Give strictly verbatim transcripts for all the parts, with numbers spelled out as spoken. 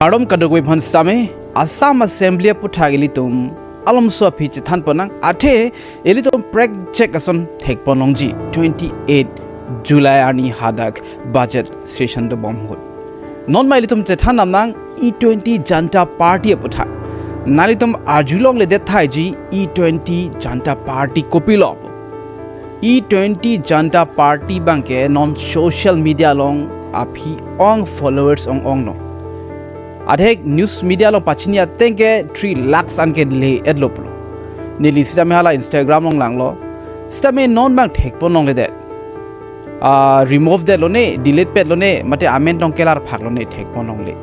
Kardom kadokave aphan sitame, Assam Assembly aputhak ilitum alomso aphi chethan ponnang, athe ilitum prekjak ason thekpon longji twenty-eight July arni hadak budget session dobom ahut. Non ma ilitum chethan damnang E twenty Janata Party aputhak. Nanglitum arjulongledet thaiji E twenty Janata Party kopilo. E twenty Janata Party abangke non social media along aphi ong followers ong-onglo. Adhek news media along pachini ateng ke three lakhs anke le-etlo pulo. Neli sitame hala Instagram along langlo. Sitame non abang thekpon longledet. Ah, remove detlo ne, delete petlo ne, mate amen tong kelar phaklo ne thekpon longle.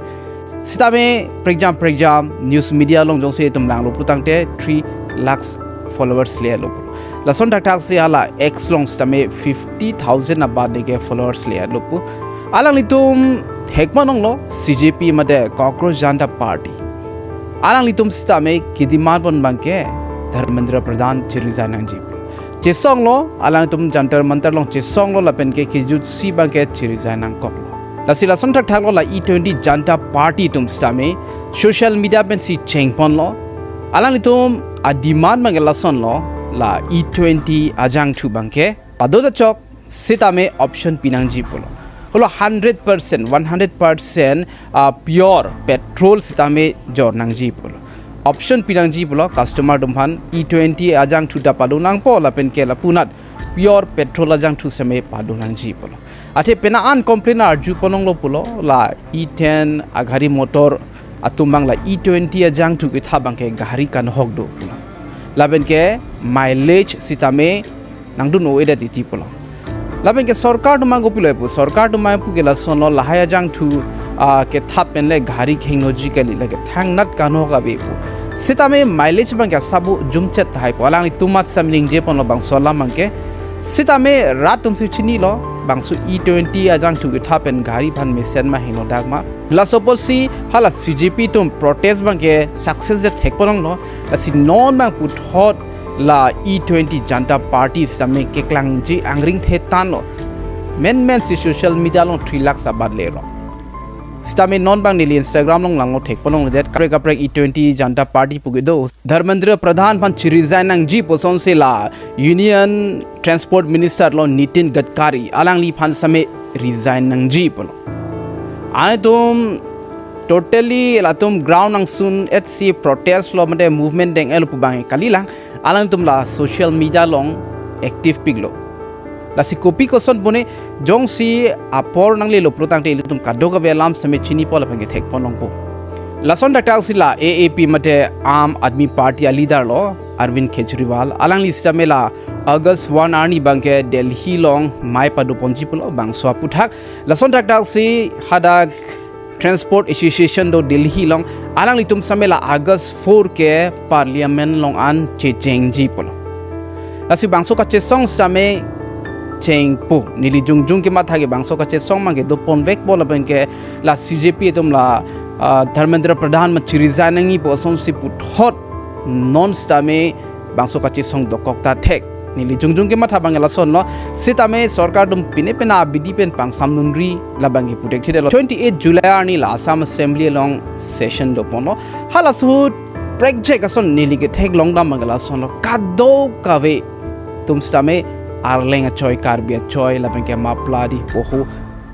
Sitame prekjam prekjam news media along jongsi itum langlo putangte three lakhs followers le-etlo pu. Lason thakthak si hala X along sitame fifty thousand abat deke followers le-etlo pu. Alanglitum thekpon longlo C J P mate Cockroach Janta Party. Alanglitum sitame kedemand pon abangke Dharmendra Pradhan chi-resign nangji pu. Chesonglo, alanglitum Jantar Mantar along chesonglo lapen ke kejutsi abangke chi-resign nangkoklo. Lasi lason thakthaklo la E twenty Janta Party atum sitame social media pensi chengponlo. Alanglitum a-demand abangke lasonlo, la E twenty ajangthu abangke pado ta chok, sitame option pinangji pulo. Holo hundred percent, one hundred percent, ah, pure petrol sitame jor nangji pulo. Option pinangji pulo customer atum aphan, E twenty ajangthu ta pado nangpo lapen ke lapunat pure petrol ajangthu sitame pado nangji pulo. Athe pena an complain arjupon longlo pulo, la E ten agari motor atum abang la E twenty ajangthu kethap abangke gari kanohok do pulo. Lapen ke mileage sitame nangdun o-edet titi pulo. Lapen ke sorkar atum abang kopilo pu, sorkar atum abang pu ke lasonlo, lahai ajangthu, ah, kethap pen le gari khengnoji kali, lake thangnat kanohok ave pu. Sitame mileage abangke asap jumchet tahai pu. Alanglitum mat sitame ningjeponlo bangso alam abangke. Sitame rat atumsi chinilo, bangso E twenty ajangthu kethap pen gari aphan mesen ma hingno dak ma. Laso apotsi hala C J P atum protest abangke success det thekpon longlo. Lasi non abang puthot la E twenty Janta Party sitame keklangji angring thetanlo. Menmen si social media along three lakhs abat lerong. Sitame non abang neli Instagram along langlo thekpon longledet, kaprek kaprek E twenty Janta Party pu kedo. Dharmendra Pradhan aphan chi-resign nangji pu asonsi la Union Transport Minister lo Nitin Gadkari, alangli aphan sitame resign nangji pulo. Alanglitum totally latum ground nangsun-etsi protest lo mate movement deng-etlo pu abang kalilang, alanglitum la social media along active piklo. Lasi kopi koson pune jongsi apor nanglelo pulotangte ilitum kadokave alam sitame chinipo lapen ke thekpon longpo. Lason thakthak si la A A P mate Aam Aadmi Party a-leader lo Arvind Kejriwal, alangli sitame la August one arni abangke Delhi along mei padoponji pulo bangso aputhak. Lason thakthak si hadak Transport Association do Delhi along, alanglitum sitame la August four ke Parliament along an chechengji pulo. Lasi bangso kachesong sitame chengpo. Neli jongjong kematha ke bangso kachesong abangke doponvekpo lapen ke la C J P atum la, ah, Dharmendra Pradhan ma chi-resign nangji pu asonsi puthot non sitame bangso kachesong dokok ta thek. Neli jongjong kematha abangke lasonlo, sitame sorkar atum pine pina abidi pen pangsam dunri la abangke puthekthe detlo. Twenty-eight July arni la Assam Assembly along session doponlo. Halaso ahut prekjak ason neli ketheklong dam abangke lasonlo. Kadokave atum sitame Arleng achoi, Karbi achoi lapen ke mapla di poho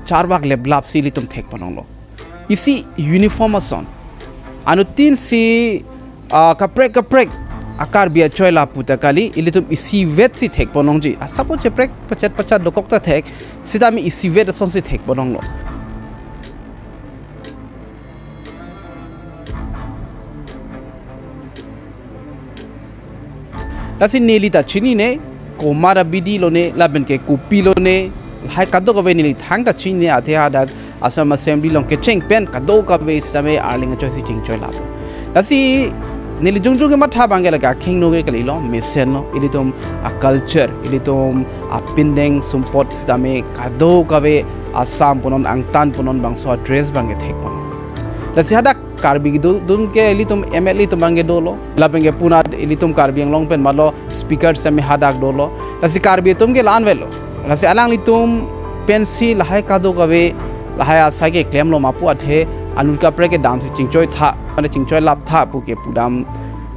charvak leplap si ilitum thekpon longlo. Isi uniform ason. Anuttin si, ah, kaprek kaprek a-Karbi achoi lapu ta kali, ilitum isivet si thekpon longji. Asap cheprek pachet pachet dokok ta thek, sitame isivet ason si thekpon longlo. Lasi neli ta chinine, komat abidi lone, lapen ke kopi lone, lahai kadokave neli thangta chinine, athe hadak Assam Assembly along kecheng pen kadokave sitame Arleng achoi si chingchoi lapu. Lasi neli jongjong kematha abangke lake akhingno ke kalilo, mesenlo, ilitum a-culture, ilitum apindeng sumpot sitame kadokave Assam punon, angtan punon, bangso a-dress abangke thekpon. Lasi hadak Karbi kedo dun ke ilitum M L A atum abangke dolo. Lapen ke punat ilitum Karbi Anglong pen malo speaker sitame hadak dolo. Lasi Karbi atum ke la-an avelo. Lasi alanglitum pensi lahai kadokave lahai asai keklemlo ma pu athe anut kaprek kedam si chingchoi tha, mane chingchoi lap tha pu ke pudam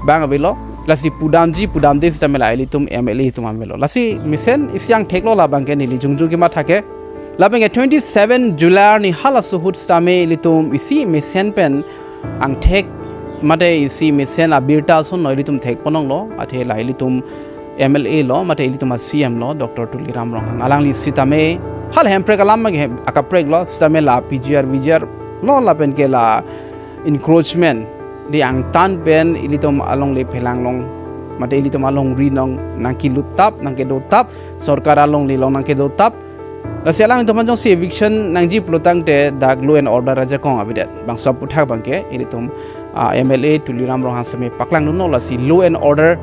abang avelo. Lasi pudamji pudamde sitame la ilitum M L A atum avelo. Lasi mesen isi angthek lo labang ke neli jongjong kematha ke. Labang ke twenty-seven July arni halaso ahut sitame ilitum isi mesen pen angthek mate isi mesen abirta ason noi ilitum thekpon longlo, athe la ilitum M L A lo mate ilitum a-C M lo, Doctor Tuliram Ronghang, alangli sitame hala hemprek alam abang ke hem- akaprek lo, sitame la P G R, V G R lo lapen ke la encroachment, di angtan pen ilitum alongle phelang along mate ilitum alongri along nangkelut tap, nangkedo tap, sorkar alongle along nangkedo tap. Lasi alanglitum aphan jongsi eviction nangji pulotangte dak law and order ajakong avedet. Bangso aphuthak abang ke ilitum, ah, M L A Tuliram Ronghang sitame paklangdunlo, lasi law and order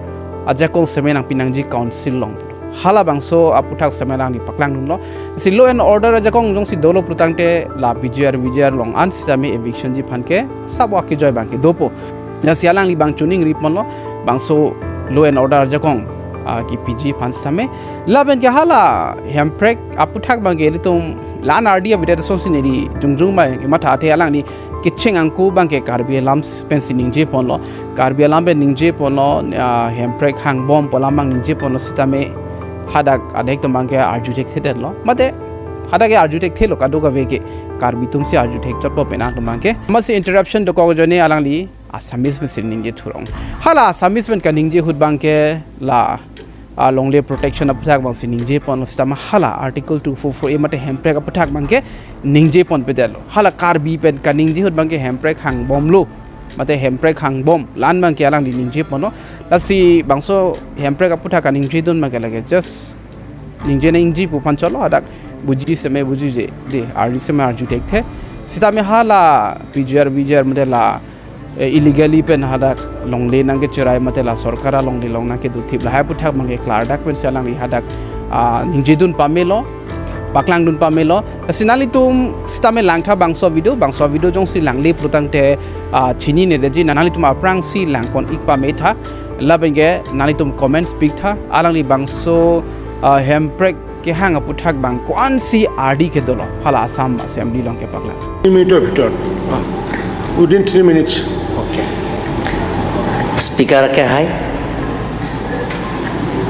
ajakong sitame nangpi nangji council along. Halabangso aphuthak sitame alangli paklangdunlo. Lasi law and order ajakong jongsi dolo pulotangte la P G R, V G R along an sitame evictionji aphan ke sabo akejoi abang ke dopo. Lasi alangli abang choningriponlo, bangso law and order ajakong, ah, kepiji aphan sitame. Lapen ke hala hemprek aphuthak abang ke ilitum la-an ardi avedet asonsi neli jongjong abang kematha, athe alangli kecheng angku abang ke Karbi alam pensi ningjeponlo. Karbi alam pen ningjeponlo, ah, hemprek hangbom pu alam abang ningjeponlo sitame hadak adhek atum abang ke arju thekthedetlo. Mate hadak ke arju thekthelo, kadokave ke Karbi atumsi arju thekchotpo penang atum abang ke. Amatsi interruption dokok ajoine alangli Assamese pensi ningje thurong. Hala Assamese pen kaningje ahut abang ke la, ah, longle protection aphuthak abangsi ningjeponlo sitame hala Article two four four A mate hemprek aphuthak abang ke ningjeponpedetlo. Hala Karbi pen kaningje ahut abang ke hemprek hangbomlo mate hemprek hangbom la-an abang ke alangli ningjeponlo. Lasi bangso hemprek aphuthak kaningjedun abang ke lake just ningje nangji pu aphan cholo, hadak buji sitame bujije, de arju sitame arju thekthe. Sitame hala P G R, V G R mate la, eh, illegally pen hadak longle nangkecherai mate la sorkar alongle along nangkedothip lahai aphuthak abang ke klardak pensi alangli hadak, ah, ningjedun pamelo, paklangdun pamelo. Lasi nanglitum sitame langtha bangso video, bangso video jongsi langle pulotangte, ah, chininedetji, nanglitum aphrangsi langpon-ik pametha. Lapen ke nanglitum comments piktha, alangli bangso, ah, hemprek kehang aphuthak abang ko-ansi ardi kedolo hala Assam Assembly along kepaklang. Three minute-or bhitor. Ah, within three minutes. Okay. Speaker ke hai.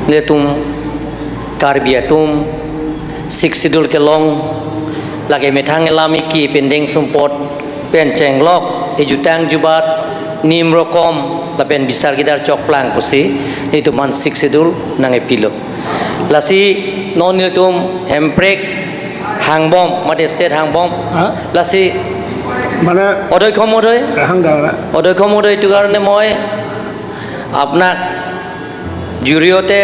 Nelitum Karbi atum Sixth Schedule kelong lake methang elam iki pending sumpot pen chenglok ejutang jubat nim rokom lapen bisar kidar chokplang pusi nelitum aphan Sixth Schedule nangkepilo. Lasi non nelitum hemprek hangbom, mate state hangbom. Ha? Lasi মানে অধ্যক্ষ মহোদয়, ৰাহাং দাদা। অধ্যক্ষ মহোদয়, এইটো কাৰণে মই আপোনাক জৰিয়তে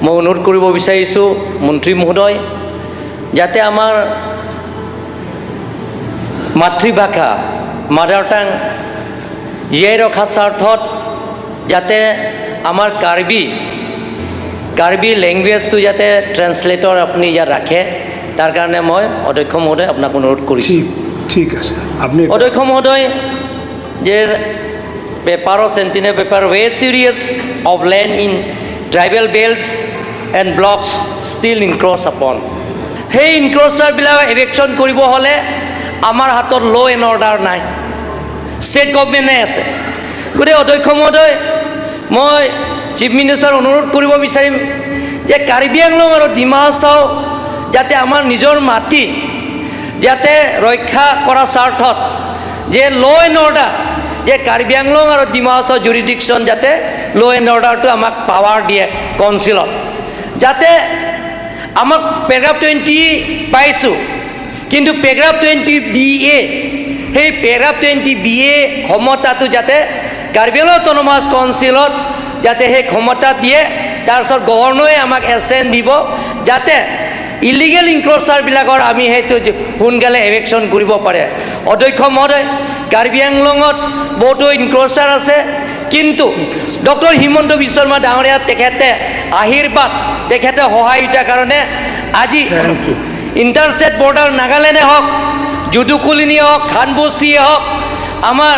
মই অনুৰোধ কৰিব বিচাৰিছোঁ মন্ত্ৰী মহোদয়, যাতে আমাৰ মাতৃভাষা, মাডাৰ টাং জীয়াই ৰখাৰ স্বাৰ্থত যাতে আমাৰ কাৰ্বি, কাৰ্বি লেংগুৱেজটো যাতে ট্ৰেন্সলেটৰ আপুনি ইয়াত ৰাখে, তাৰ কাৰণে মই অধ্যক্ষ মহোদয় আপোনাক অনুৰোধ কৰিছোঁ। ঠিক, ঠিক আছে। আপুনি অধ্যক্ষ মহোদয়, যে পেপাৰৰ sentinel paper, vast areas of land in tribal belts and blocks still encroach upon। সেই ইনক্ৰচাৰবিলাক এভিকশ্যন কৰিব হ'লে আমাৰ হাতত ল' এণ্ড অৰ্ডাৰ নাই, ষ্টেট গভৰ্ণমেণ্টে আছে। গতিকে অধ্যক্ষ মহোদয়, মই চিফ মিনিষ্টাৰ অনুৰোধ কৰিব বিচাৰিম যে কাৰ্বি আংলং আৰু ডিমা হাছাও যাতে আমাৰ নিজৰ মাটি যাতে ৰক্ষা কৰাৰ স্বাৰ্থত যে ল' এণ্ড অৰ্ডাৰ, যে কাৰ্বি আংলং আৰু ডিমা হাছাও জুৰিডিকশ্যন যাতে ল' এণ্ড অৰ্ডাৰটো আমাক পাৱাৰ দিয়ে কাউন্সিলত, যাতে আমাক পেৰাগ্ৰাফ টুৱেণ্টি পাইছোঁ, কিন্তু পেৰাগ্ৰাফ টুৱেণ্টি বি এ, সেই পেৰাগ্ৰাফ টুৱেণ্টি বি এ ক্ষমতাটো যাতে কাৰ্বি আংলং অট'নমাছ কাউন্সিলত যাতে সেই ক্ষমতা দিয়ে, তাৰপিছত গভৰ্ণৰে আমাক এছেণ্ট দিব, যাতে ইলিগেল ইনক্ৰচাৰবিলাকৰ আমি সেইটো সোনকালে এভিকশ্যন কৰিব পাৰে। অধ্যক্ষ মহোদয়, কাৰ্বি আংলঙত বহুতো ইনক্ৰচাৰ আছে, কিন্তু ডক্টৰ হিমন্ত বিশ্ব শৰ্মা ডাঙৰীয়া তেখেতে আশীৰ্বাদ, তেখেতে সহায়তাৰ কাৰণে আজি Thank you। ইণ্টাৰষ্টেট বৰ্ডাৰ নাগালেণ্ডে হওক, জুডু কলনীয়ে হওক, খানবস্তিয়ে হওক, আমাৰ,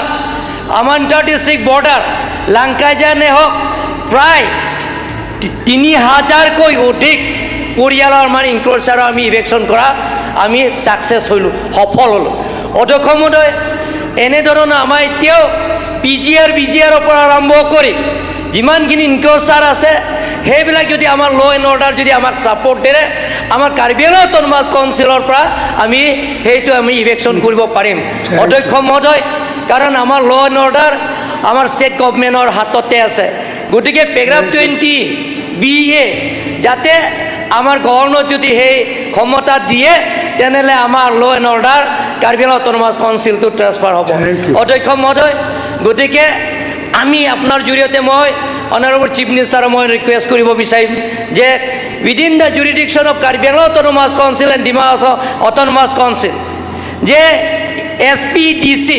আমাৰ ইণ্টাৰ ডিষ্ট্ৰিক্ট বৰ্ডাৰ লাংকাইজানে হওক, প্ৰায় তি-, তিনি হাজাৰকৈ অধিক পৰিয়ালৰ আমাৰ ইনক্ৰচাৰৰ আমি ইভিকশ্যন কৰা, আমি ছাকচেছ হ'লোঁ, সফল হ'লোঁ। অধ্যক্ষ মহোদয়, এনেধৰণৰ আমাৰ এতিয়াও পি জি আৰ, বি জি আৰৰ পৰা আৰম্ভ কৰি যিমানখিনি ইনক্ৰচাৰ আছে, সেইবিলাক যদি আমাৰ ল' এণ্ড অৰ্ডাৰ যদি আমাক ছাপোৰ্ট দিয়ে, আমাৰ কাৰ্বি আংলং অট'নমাছ কাউন্সিলৰ পৰা আমি সেইটো আমি ইভিকশ্যন কৰিব পাৰিম। অধ্যক্ষ মহোদয়, কাৰণ আমাৰ ল' এণ্ড অৰ্ডাৰ আমাৰ ষ্টেট গভৰ্ণমেণ্টৰ হাততে আছে। গতিকে পেৰাগ্ৰাফ টুৱেণ্টি বি এ যাতে আমাৰ গভৰ্ণৰ যদি সেই ক্ষমতা দিয়ে, তেনেহ'লে আমাৰ ল' এণ্ড অৰ্ডাৰ কাৰ্বি আংলং অট'নমাছ কাউন্সিলটো ট্ৰেন্সফাৰ হ'ব। Thank you. অধ্যক্ষ মহোদয়, গতিকে আমি আপোনাৰ জৰিয়তে মই অনাৰেবল চিফ মিনিষ্টাৰক মই ৰিকুৱেষ্ট কৰিব বিচাৰিম যে within the jurisdiction of Karbi Anglong Autonomous Council and Dima Hasao Autonomous Council, যে এছ পি ডি চি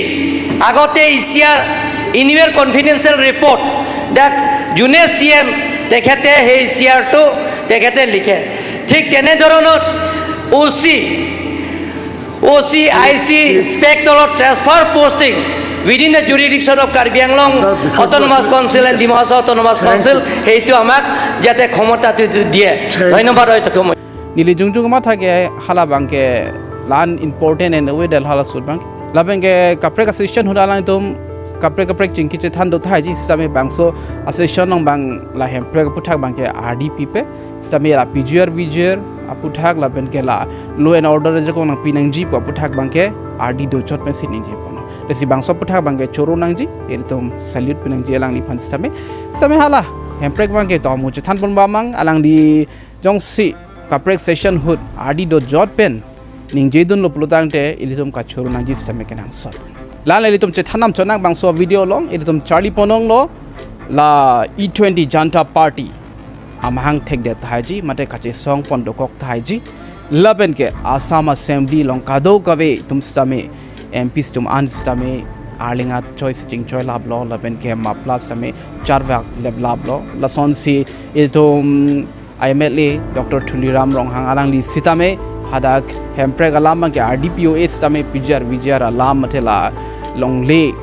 আগতে ই চি আৰ এনুৱেল কনফিডেন্সিয়েল ৰিপৰ্ট, যাক যোনে চি এম, তেখেতে সেই ই চি আৰটো তেখেতে লিখে। ঠিক তেনেধৰণৰ অ' চি, অ' চি, আই চি, ইন্সপেক্টৰৰ transfer posting within the jurisdiction of Karbi Anglong Autonomous Council and Dima Hasao Autonomous Council, সেইটো আমাক যাতে ক্ষমতাটো দিয়ে। Thank you. ধন্যবাদ, অধ্যক্ষ মহোদয়। Neli jongjong matha ke hala abangke la-an important and aware del hala ahut abang. Lapen ke kaprek a-session ahut alangtum kaprek kaprek chingki chethan do tahai ji, sitame bangso a-session along abang la Hemprek aphuthak abangke ardi pipe, sitame la P G R, V G R aphuthak lapen ke la law and order ajakong nangpi nangji pu aphuthak abangke ardi dojot pensi ningje ponlo. Lasi bangso aphuthak abangke choro nangji, ilitum salute pi nangji alangliphan sitame. Sitame hala Hemprek abangke tomo chethan pon abang, alangli jongsi kaprek session ahut ardi dojot pen ningjedunlo pulo tangte ilitum kachoro nangji sitame kenangsot. La-an ilitum chethan nangchonang bangso video along, ilitum charli ponlonglo, la E twenty Janata Party amahang thekdet tahai ji, mate kachesong pon dokok tahai ji. Lapen ke Assam Assembly along kadokave atum sitame, M Ps atum an sitame arleng achoi si chingchoi laplo, lapen ke mapla sitame charvak lep laplo. Lasonsi ilitum M L A Doctor Tuliram Ronghang alangli sitame hadak Hemprek alam abangke ardi pipe sitame P G R V G R alam mate la longle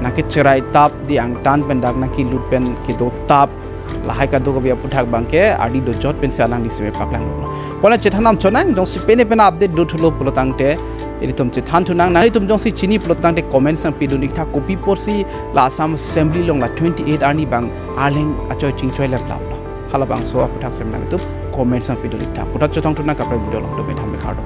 nangkecherai tap di angtan pen dak nangkelut pen kedo tap, lahai kadokave aphuthak abangke ardi dojot pensi alangli sitame paklang lo. Pona chethan nangchonang, jongsi pine pine update dothulo pulo tangte ilitum chethan thunang, nanglitum jongsi chini pulo tangte comments nangpidun iktha, kopi apotsi la Assam Assembly along la twenty-eight arni abang arleng achoi chingchoi lep laplo. Hala bangso aphuthak sitame nanglitum comments nangpidun iktha. Puthot chethang thunang kaprek video along, dobe thanbe kardom.